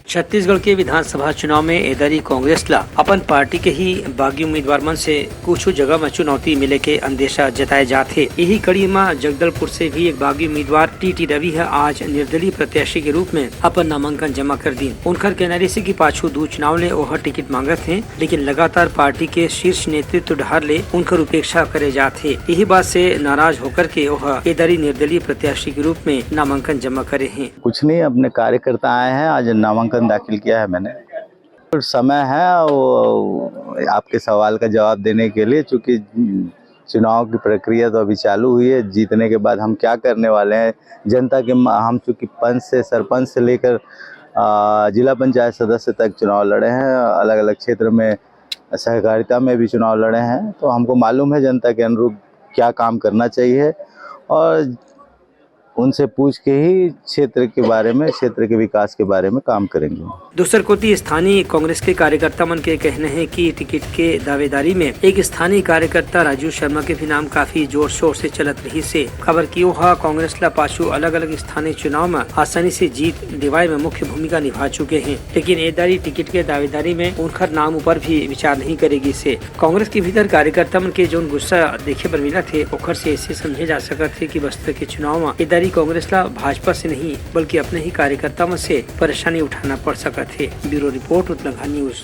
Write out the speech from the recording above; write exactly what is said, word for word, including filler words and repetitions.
छत्तीसगढ़ के विधानसभा चुनाव में एदरी कांग्रेस ला अपन पार्टी के ही बागी उम्मीदवार मन से कुछ जगह म चुनौती मिले के अंदेशा जताए जात हे। यही कड़ी म जगदलपुर से भी एक बागी उम्मीदवार टीटी रवि ह आज निर्दलीय प्रत्याशी के रूप में अपन नामांकन जमा कर दीन। उनकर कहना रहिसे कि पाछू दू चुनाव ले ओह टिकट मांगत हे, लेकिन लगातार पार्टी के शीर्ष नेतृत्व डहार ले उनकर उपेक्षा करे जात हे। यही बात से नाराज होकर के ओह एदरी निर्दलीय प्रत्याशी के रूप में नामांकन जमा करे हे। कुछ नहीं, अपने कार्यकर्ता आए हैं, आज नामांकन दाखिल किया है मैंने। समय है वो आपके सवाल का जवाब देने के लिए, चूंकि चुनाव की प्रक्रिया तो अभी चालू हुई है। जीतने के बाद हम क्या करने वाले हैं, जनता के म-, हम चूंकि पंच से, सरपंच से लेकर, आ, जिला पंचायत सदस्य तक चुनाव लड़े हैं, अलग-अलग क्षेत्र में सहकारिता में भी चुनाव लड़े हैं, तो हमको मालूम है जनता के अनुरूप क्या काम करना चाहिए और उनसे पूछ के ही क्षेत्र के बारे में, क्षेत्र के विकास के बारे में काम करेंगे। दूसर कोति, स्थानीय कांग्रेस के कार्यकर्ता मन के कहना हे कि टिकट के दावेदारी में एक स्थानीय कार्यकर्ता राजू शर्मा के भी नाम काफी जोर शोर से चलत रहिसे, काबर कि ओहा कांग्रेस ला पाछू अलग-अलग स्थानीय चुनाव में आसानी से जीत दिवाए में मुख्य भूमिका निभा चुके हे, लेकिन एदरी टिकट के दावेदारी में उनकर नाम ऊपर भी विचार नहीं करे गिस हे। कांग्रेस के भीतर कार्यकर्ता मन के जौन गुस्सा देखे बर मिलत हे, ओखर से ऐसे समझे जा सकत हे कि बस्तर के चुनाव म एदरी कांग्रेस ला भाजपा से नहीं, बल्कि अपने ही कार्यकर्ता मन से परेशानी उठाना पड़ सकत हे। Bureau report, Uttarakhand news.